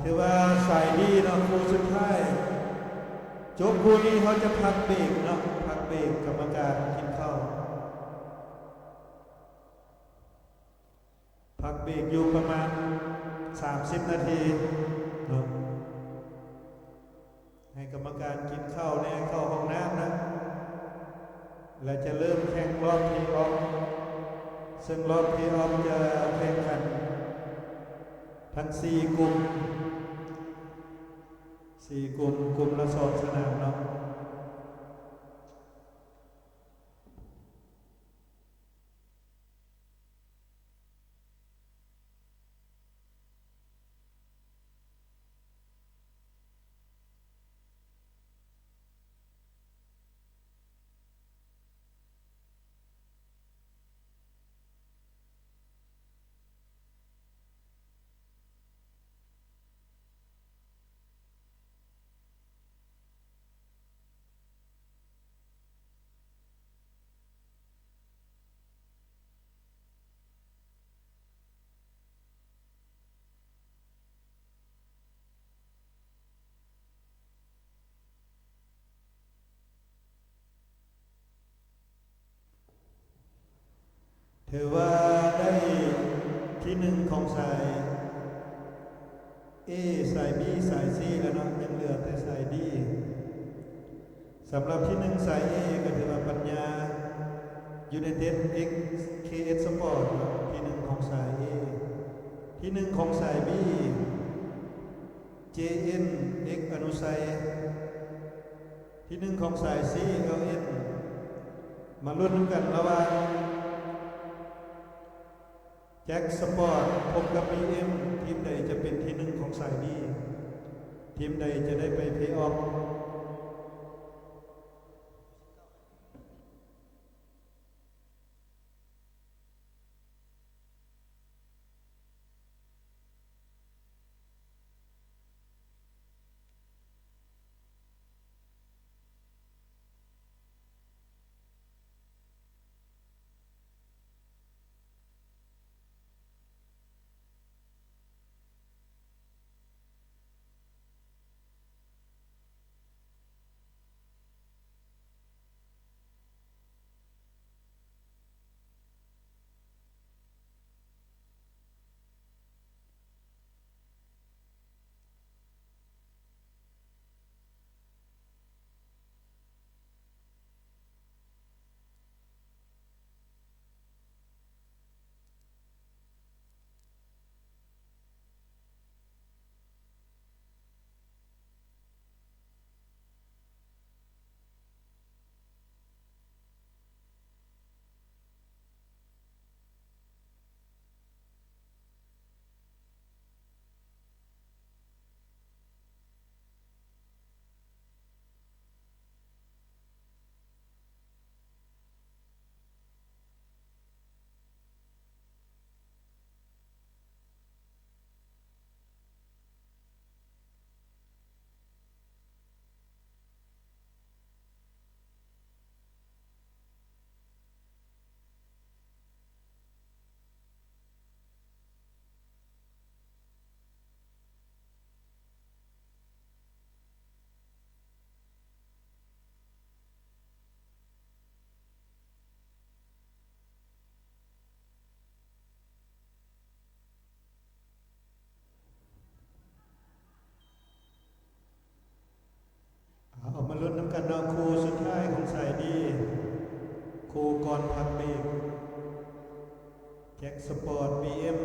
ຖືວ່າສາຍດີເນາະ ຄູ່ສຸດທ້າຍ. ຈົບຄູ່ນີ້ເຮົາຈະພັກເບຣກເນາະ ພັກເບຣກກຳມະການກິນເຂົ້າ. ພັກເບຣກຢູ່ປະມານສາມສິບນາທີເນາະ ໃຫ້ກຳມະການກິນເຂົ້າແດ່ ເຂົ້າຫ້ອງນ້ຳນະ ແລະ ຈະເລີ່ມແຂ່ງລອບເພອອຟ ເຊິ່ງລອບເພອອຟຈະແຂ່ງຂັນທັງສີ່ກຸ່ມ ສີ່ກຸ່ມ ກຸ່ມລະສອງສະໜາມເນາະ. ຖືວ່າໄດ້ທີໜຶ່ງຂອງສາຍເອ ສາຍບີ ສາຍຊີແລ້ວເນາະ ຍັງເຫຼືອແຕ່ສາຍດີ. ສຳລັບທີໜຶ່ງສາຍເອ ກໍຖືວ່າປັນຍາ ຢູໄນເຕັດ ເອັກເຄເອັດສະປອດ ທີໜຶ່ງຂອງສາຍເອ. ທີໜຶ່ງຂອງສາຍບີ ເຈເອັນ ເອັກອະນຸໄຊ. ທີໜຶ່ງຂອງສາຍຊີ ແອລເອັນ. ມາລຸ້ນນຳກັນລະຫວ່າງ ແຈັກສະປອດ ພົບກັບບີເອັມ ທີມໃດຈະເປັນທີໜຶ່ງຂອງສາຍບີ? ທີມໃດຈະໄດ້ໄປເພອອຟ? ເອົາມາລຸ້ນນຳກັນເນາະ ຄູ່ສຸດທ້າຍຂອງສາຍດີ ຄູ່ກ່ອນພັກເບຣກ ແຈັກສະປອດ ບີເອັມ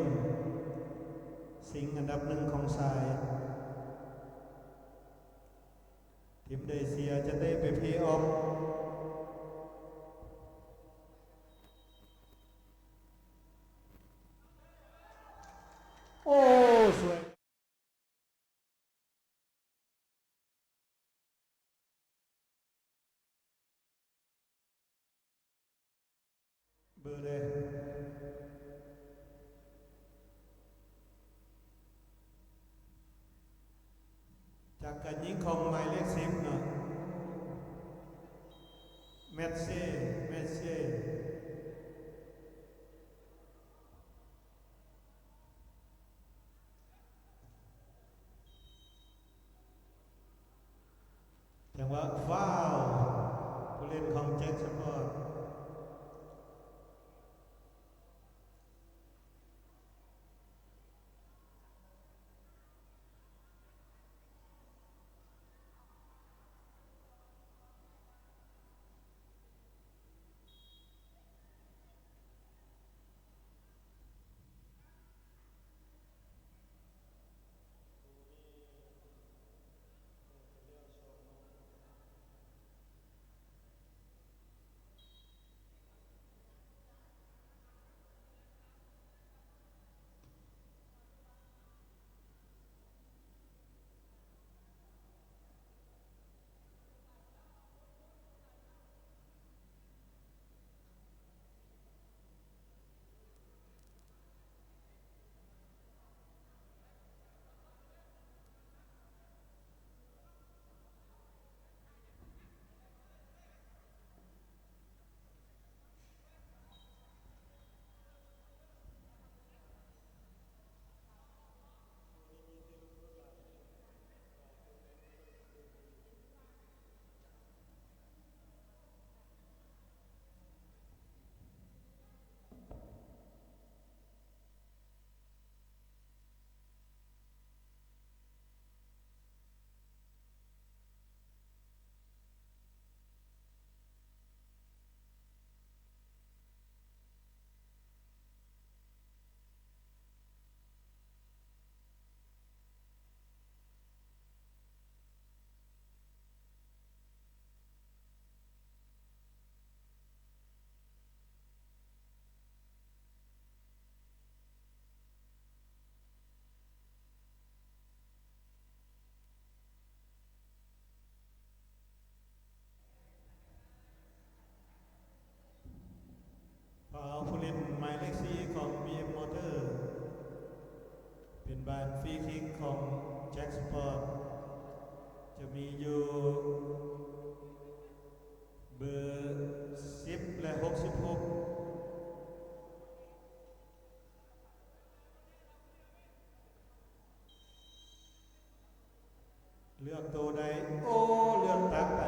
ຊິງອັນດັບໜຶ່ງຂອງສາຍ. ທີມໃດເສຍຈະໄດ້ໄປເພອອຟ. ໂອ້ ສວຍ. ເບີໃດ? ຈາກການຍິງຂອງໝາຍເລກສິບເນາະ ແມັດເຊ ແມັດເຊ. ຟາວ ຜູ້ຫຼິ້ນຂອງແຈັກສະປອດ. ພາວ ຜູ້ຫຼິ້ນໝາຍເລກສີ່ຂອງ ບີເອັມ ມໍເຕີ ເປັນບານຟຣີຄິກຂອງແຈັກສະປອດ ຈະມີຢູ່ເບີສິບ ແລະ ຫົກສິບຫົກ. ເລືອກໂຕໃດ? ໂອ້ ເລືອກຕັດໄປ.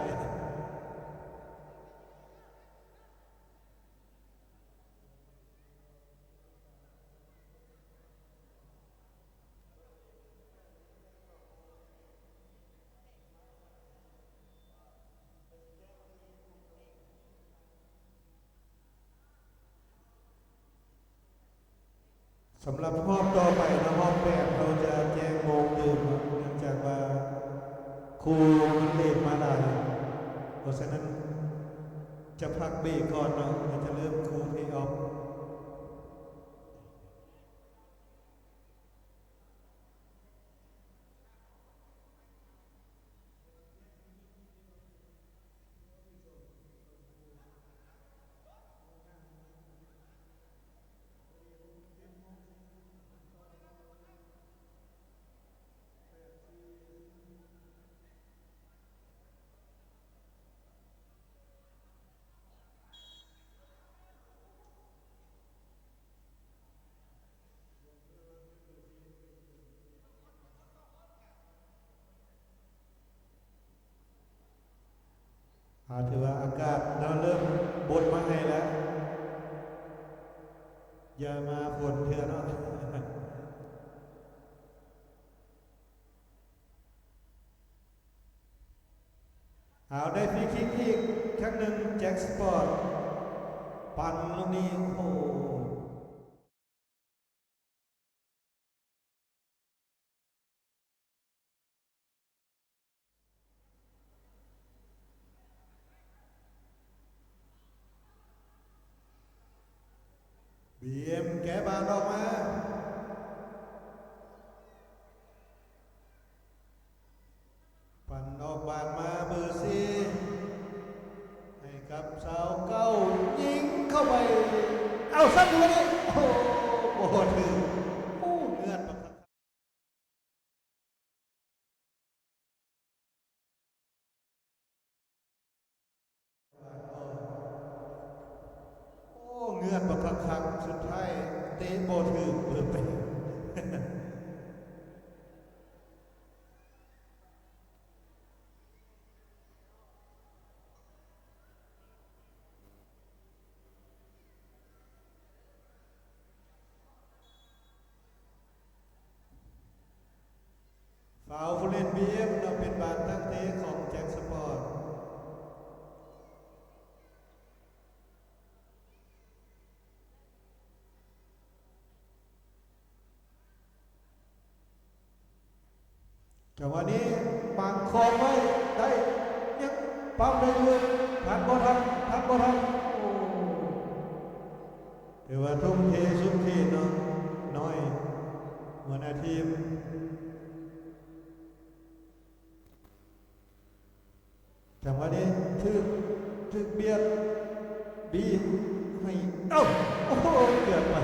ສຳລັບຮອບຕໍ່ໄປເນາະ ຮອບແປດ ເຮົາຈະແຈ້ງໂມງຕື່ມເນາະ ເນື່ອງຈາກວ່າຄູ່ມັນເລດມາຫຼາຍ. ເພາະສະນັ້ນຈະພັກເບຣກກ່ອນເນາະ ແລ້ວຈະເລີ່ມຄູ່ເພລອອຟ. ອາ ຖືວ່າອາກາດເນາະ ເລີ່ມບົດມາໃຫ້ແລ້ວ ຢ່າມາຝົນເທື່ອເນາະ. ເອົາ ໄດ້ຟຣີຄິກອີກຄັ້ງໜຶ່ງ ແຈັກສະປອດ ປັ່ນລູກນີ້ ໂອ້ໂຫ. ບີເອັມ ແກະບານອອກມາ. ປັ່ນອອກບານມາເບີສີ່ ໃຫ້ກັບຊາວເກົ້າ ຍິງເຂົ້າໄປ ເອົາ ຊັດຢູ່ນີ້ ໂອ້ ບໍ່ຖືກ ໂອ້ ເງືອດບັກຄັກ. ໂອ້ ເງືອດບັກຄັກໆ ສຸດທ້າຍເຕະບໍ່ຖືກເບີແປດ. ບີເອັມເນາະ ເປັນບານຕັ້ງເຕະຂອງແຈັກສະປອດ. ຈັງຫວະນີ້ບັງຄອງໄວ້ ໄດ້ ຍັງປ້ຳໄດ້ຢູ່ ທັນບໍ່ທັນ ທັນບໍ່ທັນ. ໂອ້ ຖືວ່າທຸ່ມເທສຸດຂີດເນາະ ນ້ອຍ ຫົວໜ້າທີມ. ຈັງຫວະນີ້ຖືກ ຖືກບຽດ ບີບໃຫ້ ເອົ້າ ໂອ້ໂຫ ເກືອບໄປ.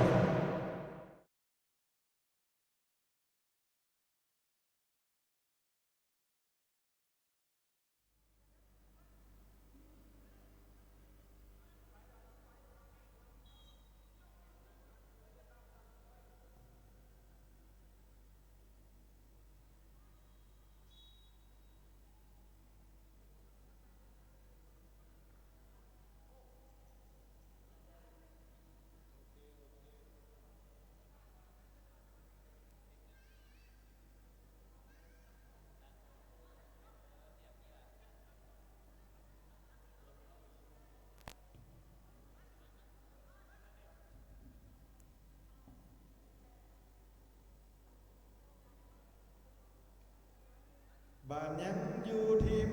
ບານຍັງຢູ່ທີມ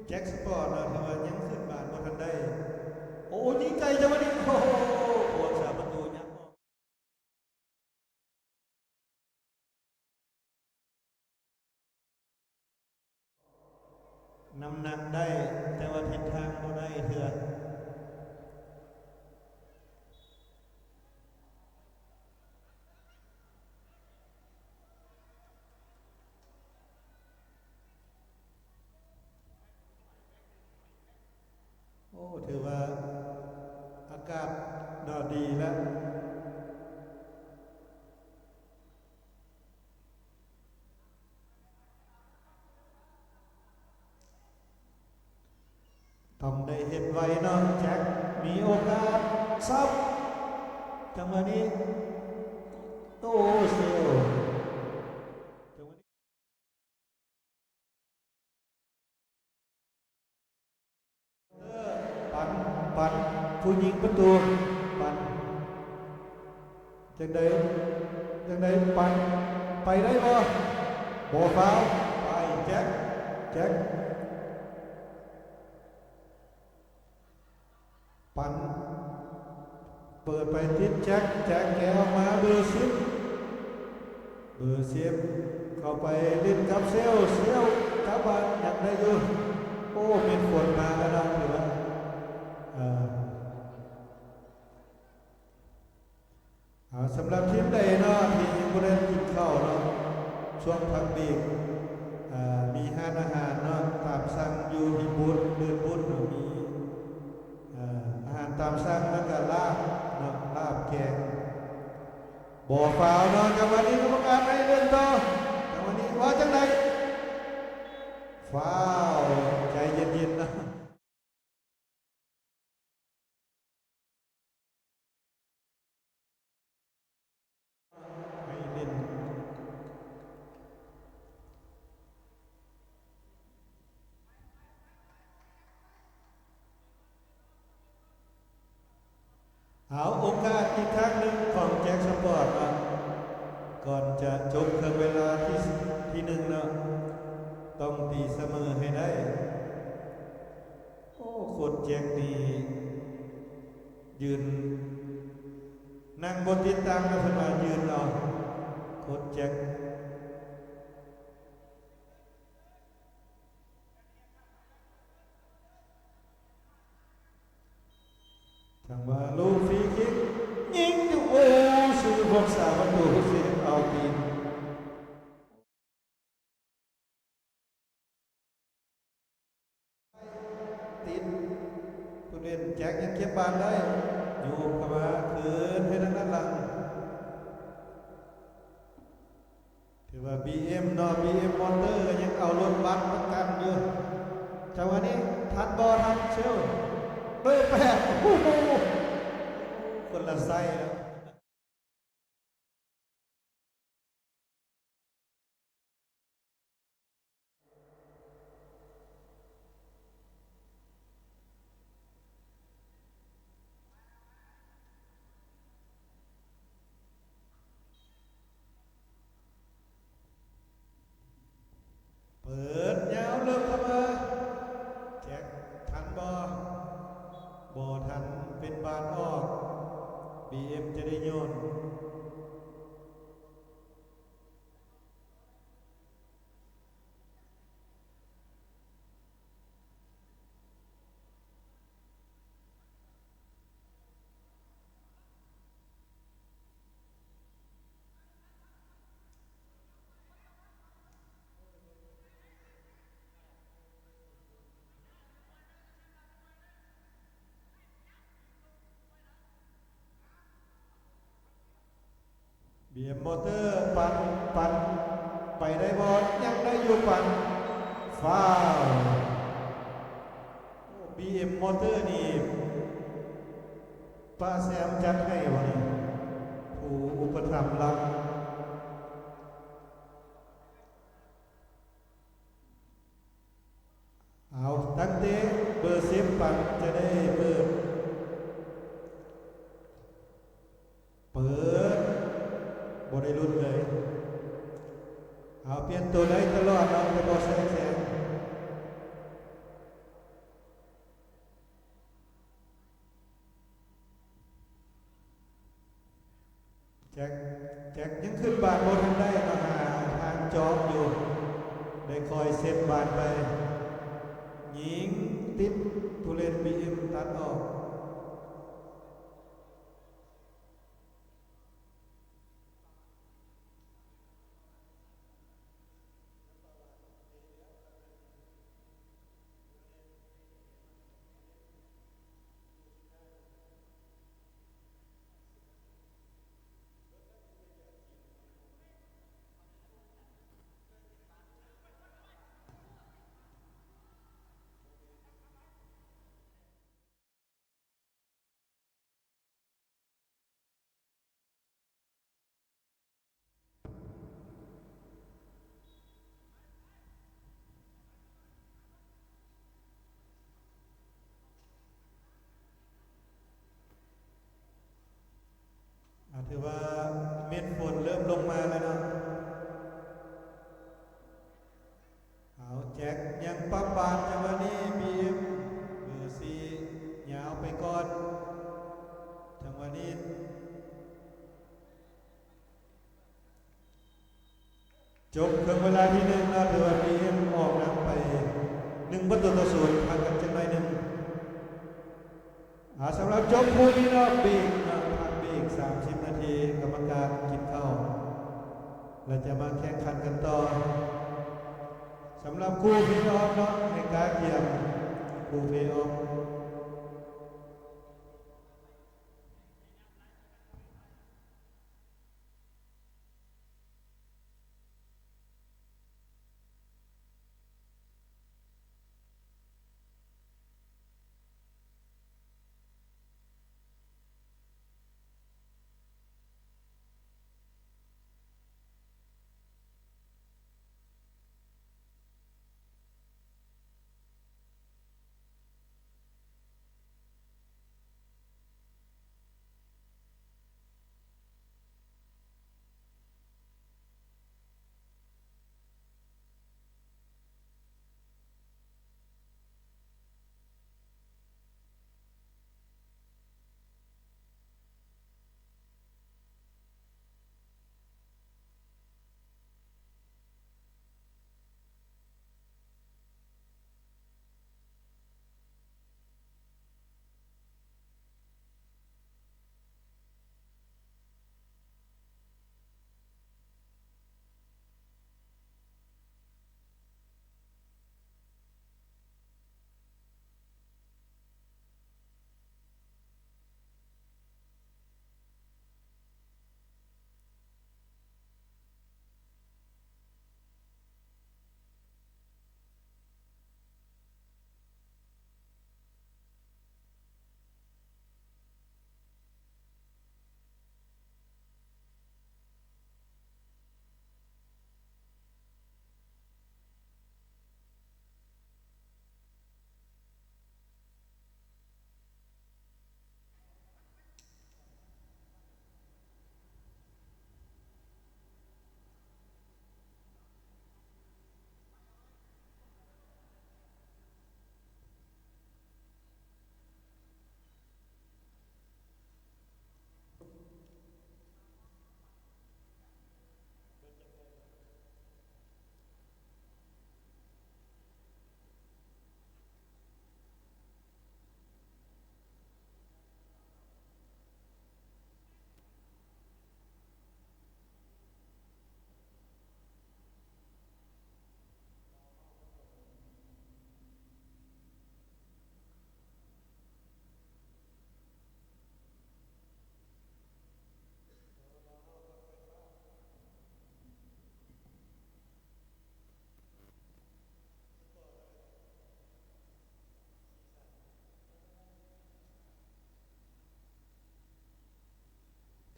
ແຈັກສະປອດເນາະ ຖືວ່າຍັງຂຶ້ນບານບໍ່ທັນໄດ້. ໂອ້ ຍິງໄກຈັງຫວະນີ້ ໂອ້ໂຫ ຜູ້ຮັກສາປະຕູຍັງອອກ ນ້ຳໜັກໄດ້ ແຕ່ວ່າທິດທາງບໍ່ໄດ້ເທື່ອ. ໂອ້ ຖືວ່າອາກາດເນາະ ດີແລ້ວ. ຕ້ອງໄດ້ເຮັດໄວເນາະ ແຈັກມີໂອກາດຊັບ ຈັງຫວະນີ້ ໂອ້ ເຊວ ຈັງຫວະນີ້ ເອີ ປັນ ປັນ ຜູ້ຍິງປະຕູ ປັນ ຈັ່ງໃດ ຈັ່ງໃດ ປັນ ໄປໄດ້ບໍ່? ບໍ່ຟາວ ໄປ ແຈັກ ແຈັກ ປັນ ເປີດໄປຕິດແຈັກ ແຈັກແກະອອກມາເບີສິບ ເບີສິບ ເຂົ້າໄປຫຼິ້ນກັບເຊວ ເຊວ ກັບບານຍັງໄດ້ຢູ່. ໂອ້ ເມັດຝົນມາແລ້ວເນາະ ຖືວ່າ ເອີ ເອົາ ສຳລັບທີມໃດເນາະ ທີ່ຍັງບໍ່ໄດ້ກິນເຂົ້າເນາະ ຊ່ວງພັກເບຣກ ເອີ ມີຮ້ານອາຫານເນາະ ຕາມສັ່ງຢູ່ທີ່ບູດ ເດີ່ນບູດເນາະ ມີ ເອີ ອາຫານຕາມສັ່ງ ແລ້ວກະລາບເນາະ ລາບແກງ. ບໍ່ຟາວເນາະ ຈັງຫວະນີ້ກຳມະການໃຫ້ເລ່ນຕໍ່ ຈັງຫວະນີ້ວ່າຈັ່ງໃດ? ຟາວ ໃຈເຢັນໆເນາະ. ໃຫ້ຫຼິ້ນ ເອົາ ໂອກາດອີກຄັ້ງໜຶ່ງຂອງແຈັກສະປອດເນາະ ກ່ອນຈະຈົບເຄິ່ງເວລາທີ ທີໜຶ່ງເນາະ ຕ້ອງຕີສະເໝີໃຫ້ໄດ້. ໂອ້ ໂຄດແຈັກນີ້ຢືນ ນັ່ງບໍ່ຕິດຕາມນະ ເພິ່ນວ່າຢືນເອົາ ໂຄດແຈັກ. ທາງວ່າລູກຟຣີຄິກ ຍິງຢູ່ ໂອ້ ຊື່ພວກສາປະຕູເຊຟເອົາຕີນ ຕິດ ຜູ້ຫຼິ້ນແຈັກຍັງເກັບບານໄດ້ ໂຍກເຂົ້າມາຄືນໃຫ້ທາງດ້ານຫຼັງ. ຖືວ່າບີເອັມເນາະ ບີເອັມມໍເຕີກໍຍັງເອົາລົດບັສມາກັນຢູ່. ຈັງຫວະນີ້ທັນບໍ່ທັນ ເຊວ ເບີແປດ ໂອ້ໂຫ ຄົນລະໄຊແລ້ວ. ບີເອັມ ມໍເຕີ ປັ່ນ ປັ່ນ ໄປໄດ້ບໍ່? ຍັງໄດ້ຢູ່ ປັ່ນ ຟ້າວ. ໂອ້ ບີເອັມ ມໍເຕີ ນີ້ ປ້າແຊມຈັດໃຫ້ບໍ່ນີ້? ຜູ້ອຸປະຖຳຫຼັກ. ເອົາ ຕັ້ງເຕະ ເບີສິບ ປັນຈະໄດ້ເປີດ ເປີດ ບໍ່ໄດ້ລຸ້ນເລີຍ. ເອົາ ປ່ຽນໂຕໄດ້ຕະຫຼອດເນາະ ແຕ່ບໍ່ແຊງແຊງ. ແຈັກ ແຈັກຍັງຂຶ້ນບານບໍ່ທັນໄດ້ເນາະ ຫາທາງຈອບຢູ່ ໄດ້ຄອຍເຊັດບານໄປ ຍິງຕິດຜູ້ຫຼິ້ນບີເອັມຕັດອອກ. ອາ ຖືວ່າເມັດຝົນເລີ່ມລົງມາແລ້ວເນາະ. ເອົາ ແຈັກຍັງປັບບານ ຈັງຫວະນີ້ ບີເອັມ ເບີສີ່ ຍາວໄປກ່ອນ ຈັງຫວະນີ້ ຈົບເຄິ່ງເວລາທີໜຶ່ງເນາະ ຖືວ່າ ບີເອັມ ອອກນຳໄປ ໜຶ່ງປະຕູຕໍ່ສູນ ພັກກັນຈັກໜ້ອຍໜຶ່ງ. ອາ ສຳລັບຈົບຄູ່ນີ້ເນາະ ເບຣກເນາະ ພັກເບຣກສາມສິບນາທີ ກຳມະການກິນເຂົ້າ ແລະ ຈະມາແຂ່ງຂັນກັນຕໍ່. ສຳລັບຄູ່ເພອອຟເນາະ ໃຫ້ກາກຽມຄູ່ເພອອຟ.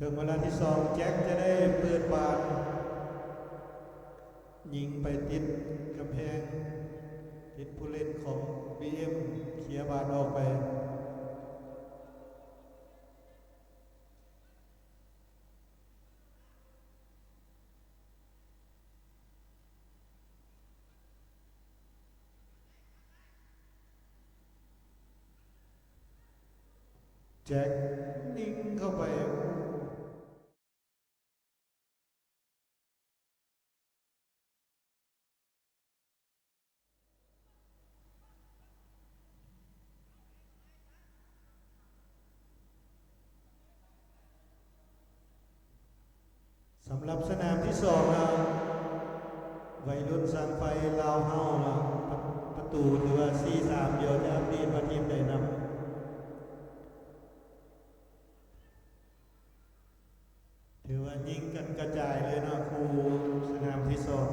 ເຖິງເວລາທີສອງ ແຈັກຈະໄດ້ເປີດບານ ຍິງໄປຕິດກຳແພງ ຕິດຜູ້ຫຼິ້ນຂອງ ບີເອັມ ເຄຍບານອອກໄປ. ແຈັກຍິງເຂົ້າໄປ. ສຳລັບສະໜາມທີສອງ ໄວລຸ້ນຊ່າງໄຟລາວເຮົາ ປະຕູຖືວ່າ ສີ່ສາມ ດຽວຈະອັບເດດວ່າທີມໃດນຳ. ຖືວ່າຍິງກັນກະຈາຍເລີຍເນາະ ຄູ່ສະໜາມທີສອງ.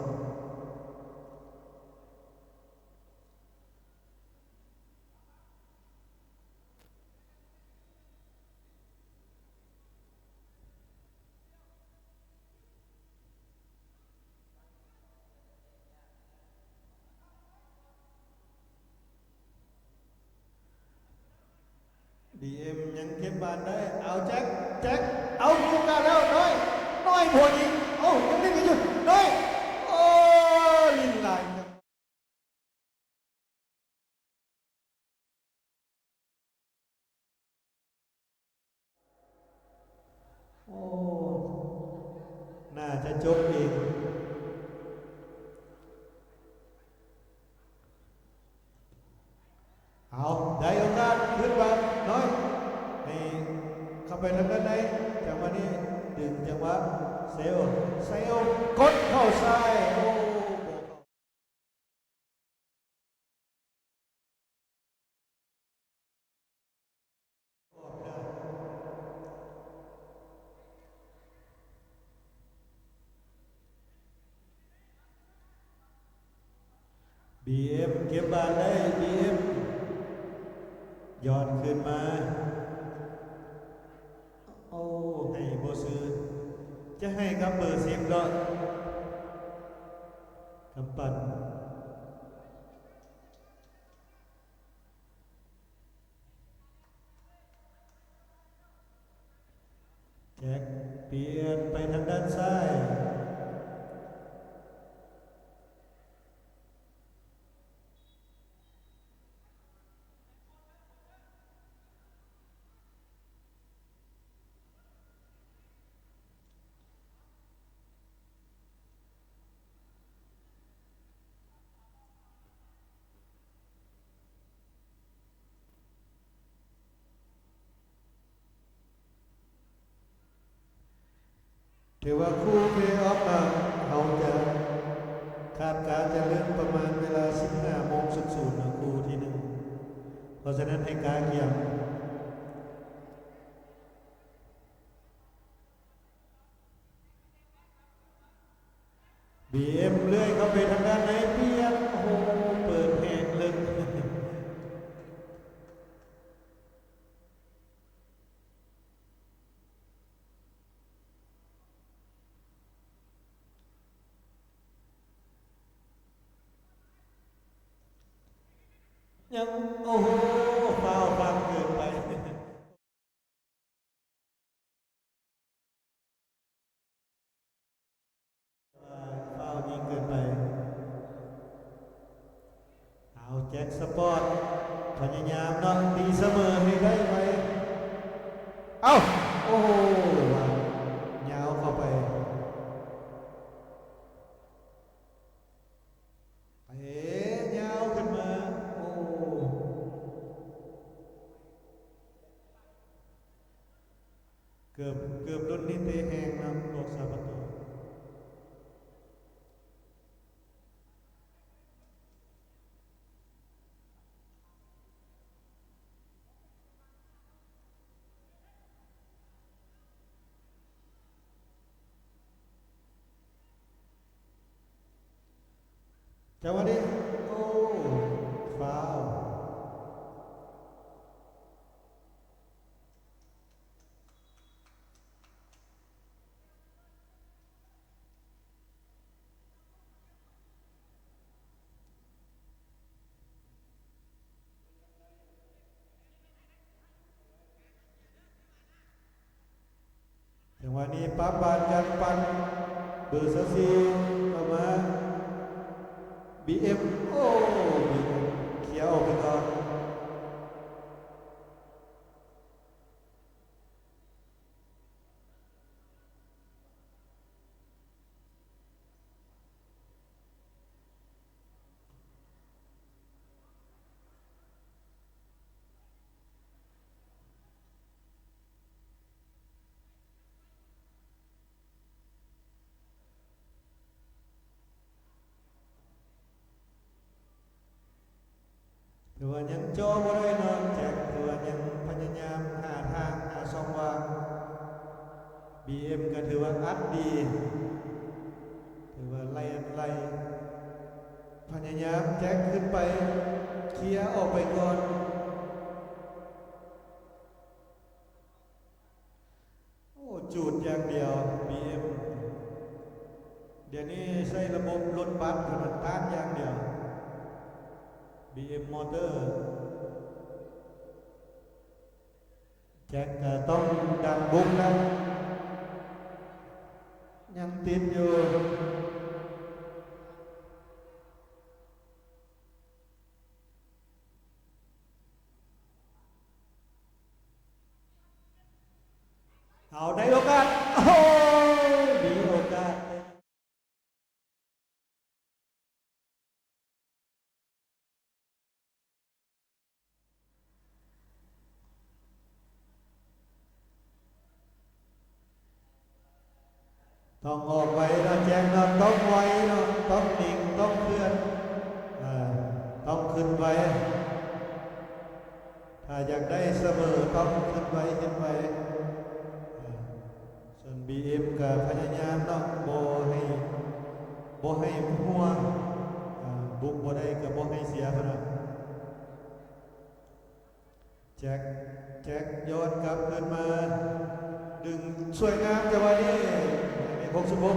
ບີເອັມຍັງເກັບບານໄດ້ ເອົາແຈັກ ແຈັກ ເອົາໂອກາດແລ້ວ ນ້ອຍ ນ້ອຍບໍ່ຍິງ ໂອ້ ຍັງຫຼິ້ນກັນຢູ່ ນ້ອຍ ໂອ້ ຫຼິ້ນຫຼາຍ. ໂອ້ ໜ້າຈະຈົບເອງ. ເອົາ ໄດ້ໂອກາດ ຂຶ້ນມາໜ້ອຍ ໃຫ້ເຂົ້າໄປທາງດ້ານໃນ ຈັງຫວະນີ້ດຶງ ຈັງຫວະ ເຊວ ເຊວ ກົດເຂົ້າຊ້າຍ ໂອ້ ບໍ່ເຂົ້າ. ບີເອັມເກັບບານໄດ້ ບີເອັມ ຢອດຂຶ້ນມາ ໂອ້ ໃຫ້ບໍ່ຊື່ ຈະໃຫ້ກັບເບີສິບເນາະ ກຳປັ່ນ. ແຈັກປ່ຽນໄປທາງດ້ານຊ້າຍ. ຖືວ່າຄູ່ເພລອອຟ ເຮົາຈະຄາດການຈະເລີ່ມປະມານເວລາສິບຫ້າໂມງສູນໆ ເນາະ ຄູ່ທີໜຶ່ງ ເພາະສະນັ້ນໃຫ້ກະກຽມ. ບີເອັມເລື່ອຍເຂົ້າໄປທາງດ້ານໃນ ປ່ຽນ ໂອ້ໂຫ ເປີດແຮງເລິກ. ຍັງ ໂອ້ໂຫ ຟາວຟັ່ງເກີນໄປ. ຟາວຍິງເກີນໄປ. ເອົາ ແຈັກສະປອດ ພະຍາຍາມເນາະ ຕີສະເໝີໃຫ້ໄດ້ໄວ. ເອົ້າ ໂອ້ໂຫ ຍາວເຂົ້າໄປ. ເຕະຍາວຂຶ້ນມາ ໂອ້ ເກືອບ ເກືອບລຸ້ນນີ້ເຕະແຮງນຳ ອອກສາປະຕູ. ເ ນີ້ປັບບານການປັ່ນ ເບີຊາວສີ່ເຂົ້າມາ ບີເອັມ ໂອ້ ບີເອັມ ເຄຍອອກໄປກ່ອນ. ຖືວ່າຍັງເຈາະບໍ່ໄດ້ເນາະ ແຈັກ ຖືວ່າຍັງພະຍາຍາມຫາທາງ ຫາຊ່ອງວ່າງ. ບີເອັມ ກໍຖືວ່າອັດດີ ຖືວ່າໄລ່ອັດໄລ່ ພະຍາຍາມແຈັກຂຶ້ນໄປ ເຄຍອອກໄປກ່ອນ. ໂອ້ ຈູດຢ່າງດຽວ ບີເອັມ ດຽວນີ້ໃຊ້ລະບົບລົດບັດເທົ່ານັ້ນ ຕ້ານຢ່າງດຽວ ບີເອັມ ມໍເຕີ. ແຈັກກໍຕ້ອງດັນບຸກແລ້ວ ຍັງຕິດຢູ່. ເອົາ ໄດ້ໂອກາດ ໂອ້ ມີໂອກາດ. ຕ້ອງອອກໄວເນາະ ແຈັກເນາະ ຕ້ອງໄວເນາະ ຕ້ອງນິ່ງ ຕ້ອງເຄື່ອນ ເອີ ຕ້ອງຂຶ້ນໄວ. ຖ້າຢາກໄດ້ສະເໝີ ຕ້ອງຂຶ້ນໄວ ເຮັດໄວ. ເອີ ສ່ວນ ບີເອັມ ກໍພະຍາຍາມເນາະ ບໍ່ໃຫ້ ບໍ່ໃຫ້ຫົວ ເອີ ບຸກບໍ່ໄດ້ກໍບໍ່ໃຫ້ເສຍ ເພິ່ນວ່າ. ແຈັກ ແຈັກຍ້ອນກັບຄືນມາ ດຶງສວຍງາມ ຈັງຫວະນີ້ ໝາຍເລກຫົກສິບຫົກ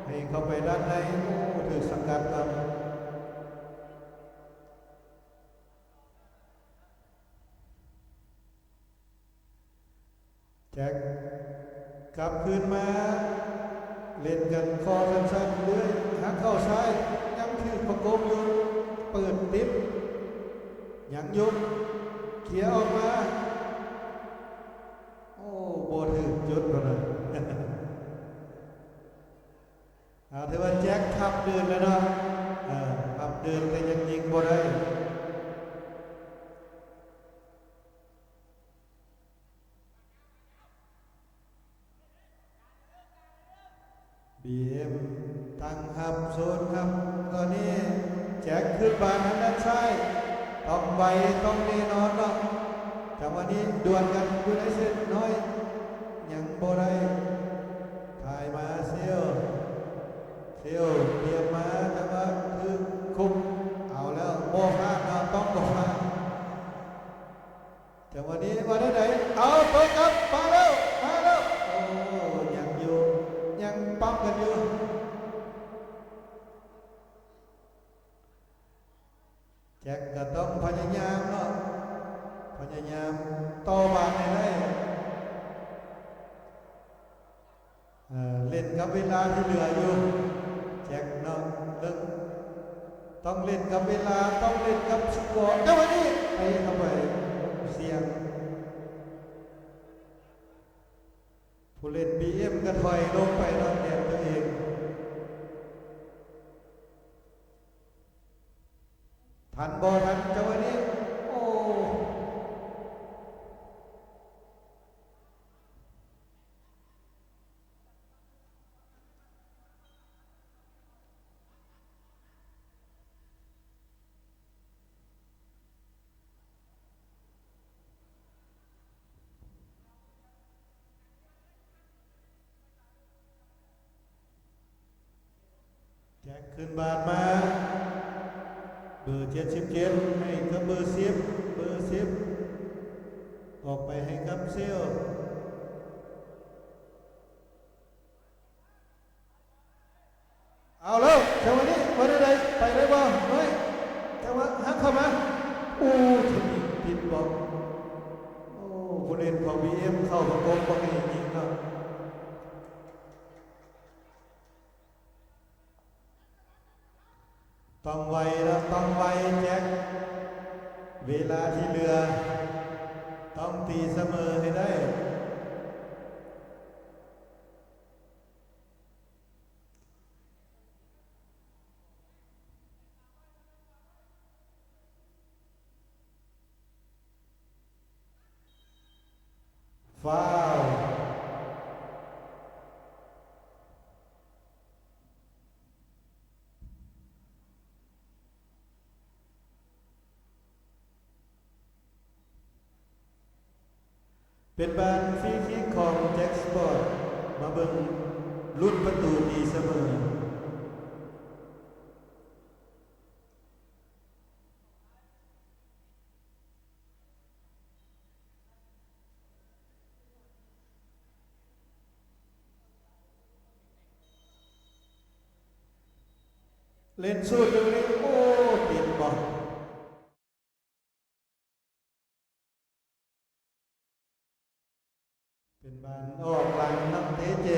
ໃຫ້ເຂົ້າໄປດ້ານໃນ ໂອ້ ຖືກສະກັດກ່ອນ. ແຈັກ ກັບຄືນມາ ເຫຼັ້ນກັນຂໍ້ສັ້ນໆ ເລື້ອຍ ຫັກເຂົ້າຊ້າຍ ຍັງຖືກປະກົບຢູ່ ເປີດຕິດ ຍັງຢູ່ ເຄຍອອກມາ ໂອ້ ບໍ່ຖືກຈຸດພຸ້ນນະ. ເອົາ ຖືວ່າແຈັກພັບເດີນແລ້ວເນາະ ເອີ ພັບເດີນແຕ່ຍັງຍິງບໍ່ໄດ້. ບີເອັມ ຕັ້ງຮັບ ໂຊນຮັບ ຕອນນີ້ແຈັກຂຶ້ນບານທາງດ້ານຊ້າຍ ຕ້ອງໄວ ຕ້ອງແນ່ນອນເນາະ. ຈັງຫວະນີ້ດວນກັນຢູ່ໃນເສັ້ນນ້ອຍ ຍັງບໍ່ໄດ້ ຖ່າຍມາ ເຊວ ເຊວ ຕຽມມາ ຈັງຫວະຖືກຄຸມ ເອົາແລ້ວ ບໍ່ພາດເນາະ ຕ້ອງບໍ່ພາດ. ຈັງຫວະນີ້ວ່າແນວໃດ? ເອົາ ເປີດກັບ ມາແລ້ວ ມາແລ້ວ ໂອ້ ຍັງຢູ່ ຍັງປ້ຳກັນຢູ່. ແຈັກກໍຕ້ອງພະຍາຍາມເນາະ ພະຍາຍາມຕໍ່ບານໃຫ້ໄດ້. ເອີ ເຫຼັ້ນກັບເວລາທີ່ເຫຼືອຢູ່ ແຈັກເນາະ ເບິ່ງ ຕ້ອງເຫຼັ້ນກັບເວລາ ຕ້ອງເຫຼັ້ນກັບສະກໍ ແຕ່ວ່ານີ້ເຕະເຂົ້າໄປ ສ່ຽງ ຜູ້ເຫຼັ້ນ ບີເອັມ ກໍຖອຍລົງໄປເນາະ ແດນຕົວເອງ. ທັນບໍ່ທັນ ຈັງຫວະນີ້ ໂອ້. ແຈັກຂຶ້ນບານມາ ເບີເຈັດສິບເຈັດ ໃຫ້ກັບເບີສິບ ເບີສິບ ອອກໄປໃຫ້ກັບເຊວ. ເອົາແລ້ວ ຈັງຫວະນີ້ບໍ່ໄດ້ ໄປໄດ້ບໍ່? ເຮີ້ຍ ຈັງຫວະຫັກເຂົ້າມາ ໂອ້ ເທັກນິກຕິດບອກ ໂອ້ ຜູ້ຫຼິ້ນຂອງ ບີເອັມ ເຂົ້າປະກົບບໍ່ໃຫ້ຍິງເນາະ. ຕ້ອງໄວລະ ຕ້ອງໄວແຈັກ ເວລາທີ່ເຫຼືອ ຕ້ອງຕີສະເໝີໃຫ້ໄດ້. ຟາວ. ເປັນບານຟຣີຄິກຂອງແຈັກສະປອດ ມາເບິ່ງລຸ້ນປະຕູຕີສະເໝີ. ເຫຼັ້ນຊູດຢູ່ນີ້ ໂອ້ ຕິດບໍ່? ເປັນບານອອກຫຼັງນຳເຕະແຈ.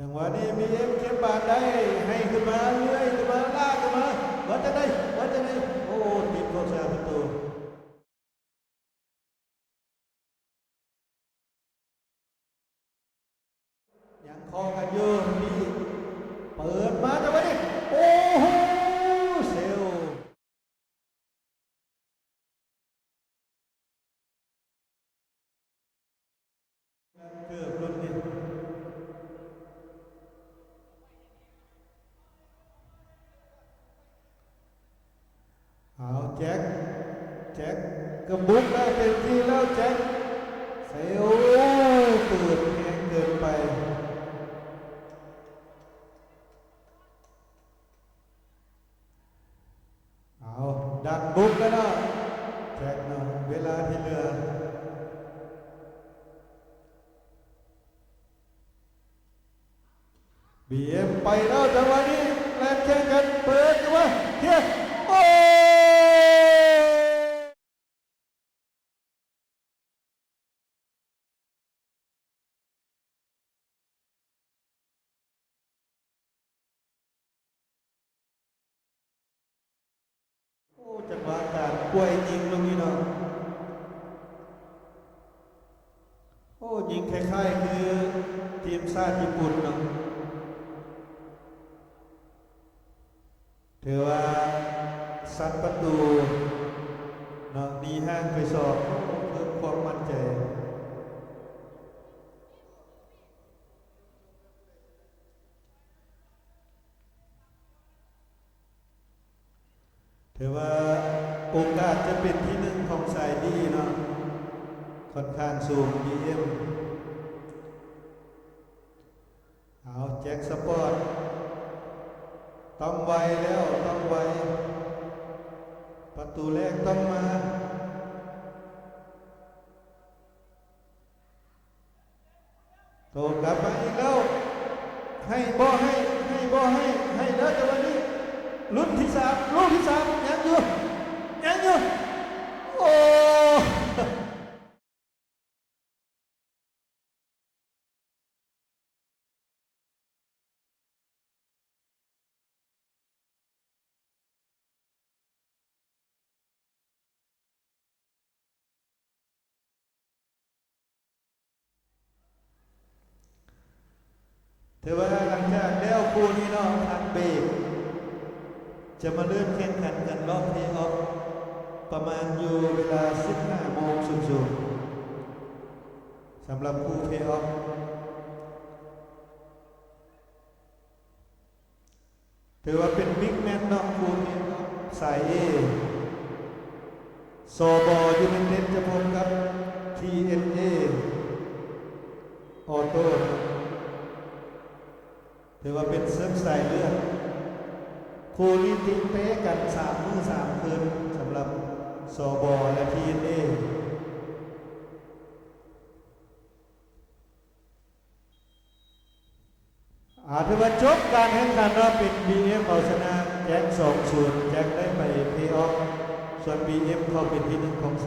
ຈັງຫວະນີ້ ບີເອັມ ເກັບບານໄດ້ ໃຫ້ຂຶ້ນມາເລື້ອຍ ຂຶ້ນມາ ລາກຂຶ້ນມາ ວ່າຈັ່ງໃດ ວ່າຈັ່ງໃດ ໂອ້ ຕິດຂອບເຂດປະຕູ. ຍັງຂໍກັນຢູ່ ນີ້ ເປີດມາຈັງຫວະນີ້ ໂອ້ໂຫ ເຊວ ເກີບຫຼຸດນີ້. ເອົາ ແຈັກ ແຈັກກະບຸກໄດ້ເຕັມທີ່ແລ້ວ ແຈັກ ໃສ່ ໂອ້ຍ ເປີດແຮງເກີນໄປ. ເອົາ ດັນບຸກແລ້ວເນາະ ແຈັກເນາະ ເວລາທີ່ເຫຼືອ. ບີເອັມ ໄປແລ້ວ ຈັງຫວະນີ້ ແລ່ນແຂ່ງກັນ ເປີດຂຶ້ນມາ ເຄຍ ໂອ້ຍ ໂອ້ ຈັງຫວະການກວຍຍິງລູກນີ້ເນາະ ໂອ້ ຍິງຄ້າຍໆ ຄືທີມຊາດຍີ່ປຸ່ນເນາະ ຖືວ່າຊັດປະຕູເນາະ ໜີຫ່າງໄປສອງ ໂອ້ ເພີ່ມຄວາມໝັ້ນໃຈ. ຖືວ່າໂອກາດຈະເປັນທີໜຶ່ງຂອງສາຍດີເນາະ ຂ້ອນຂ້າງສູງ ບີເອັມ. ເອົາ ແຈັກສະປອດ ຕ້ອງໄວແລ້ວ ຕ້ອງໄວ ປະຕູແລກຕ້ອງມາ. ໂຕກັບມາອີກແລ້ວ ໃຫ້ບໍ່ໃຫ້ ໃຫ້ບໍ່ໃຫ້ ໃຫ້ແລ້ວ ຈັງຫວະນີ້ ລຸ້ນທີສາມ ລູກທີສາມ ຍັງຢູ່ ຍັງຢູ່ ໂອ້. ຖືວ່າຫຼັງຈາກແລ້ວຄູ່ນີ້ເນາະ ພັກເບຣກ ຈະມາເລີ່ມແຂ່ງຂັນກັນລອບເພອອຟ ປະມານຢູ່ເວລາສິບຫ້າໂມງສູງໆ ສຳລັບຄູ່ເພອອຟ. ຖືວ່າເປັນບິກແມັດເນາະ ຄູ່ເພອອຟສາຍເອ ສບ ຢູໄນເຕັດ ຈະພົບກັບ ທີເອັນເອ ອໍໂຕ້. ຖືວ່າເປັນເຊິ່ງສາຍເລືອດ ຄູ່ນີ້ຕິດເຕະກັນສາມມື້ສາມຄືນ ສຳລັບ ສບ ແລະ ທີເອັນເອ ອາ ຖືວ່າຈົບການແຂ່ງຂັນເນາະ ເປັນ ບີເອັມ ເອົາຊະນະແຈັກ ສອງສູນ ແຈັກໄດ້ໄປເພອອຟ ສ່ວນ ບີເອັມ ເຂົ້າເປັນທີໜຶ່ງຂອງສ